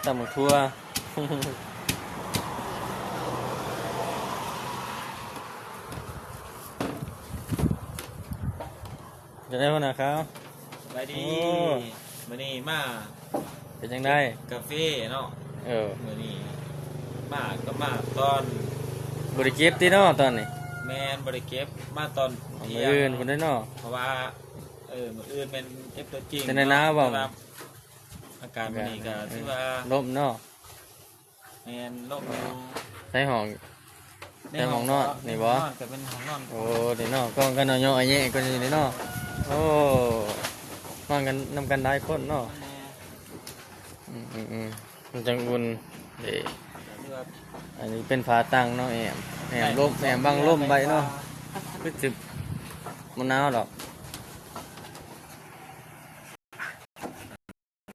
ຕຳບັກຖົ່ວ ຈະໄດ້ຫົວໜ້າຂາວ ສະບາຍດີ ໂອ້ ມື້ນີ້ມາ ເປັນຈັ່ງໃດ ເກັບກາເຟເນາະ ເອີ ມື້ນີ້ມາກໍມາຕອນ ບໍ່ໄດ້ເກັບຕິເນາະຕອນນີ້ ແມ່ນ ບໍ່ໄດ້ເກັບ ມາຕອນ ມື້ອື່ນພຸ້ນເດ້ເນາະ ເພາະວ່າ ເອີ ມື້ອື່ນແມ່ນເກັບຕົວຈິງ ເປັນແນວໜາວບໍ່ ແຕ່ວ່າ ອາກາດມື້ນີ້ກໍຖືວ່າ ລົມເນາະ ແມ່ນລົມຢູ່ ໃນຫ້ອງ ໃນຫ້ອງນອນນີ້ບໍ່ ໃນຫ້ອງນອນກໍເປັນຫ້ອງນອນ ໂອ້ ນີ້ເນາະ ກ້ອງກັນເນາະ ຍໍໄອແຍະກໍນີ້ເນາະ ໂອ້ ນອນກັນນຳກັນຫຼາຍຄົນເນາະ ແມ່ນ ອືມໆໆ ມັນຈັ່ງອຸ່ນເດ້ ກໍຖືວ່າ ອັນນີ້ເປັນຜ້າຕັ່ງເນາະ ແອ້ມ ແອ້ມລົມ ແອ້ມບັງລົມໄວ້ເນາະ ຄືຊິບໍ່ໜາວດອກ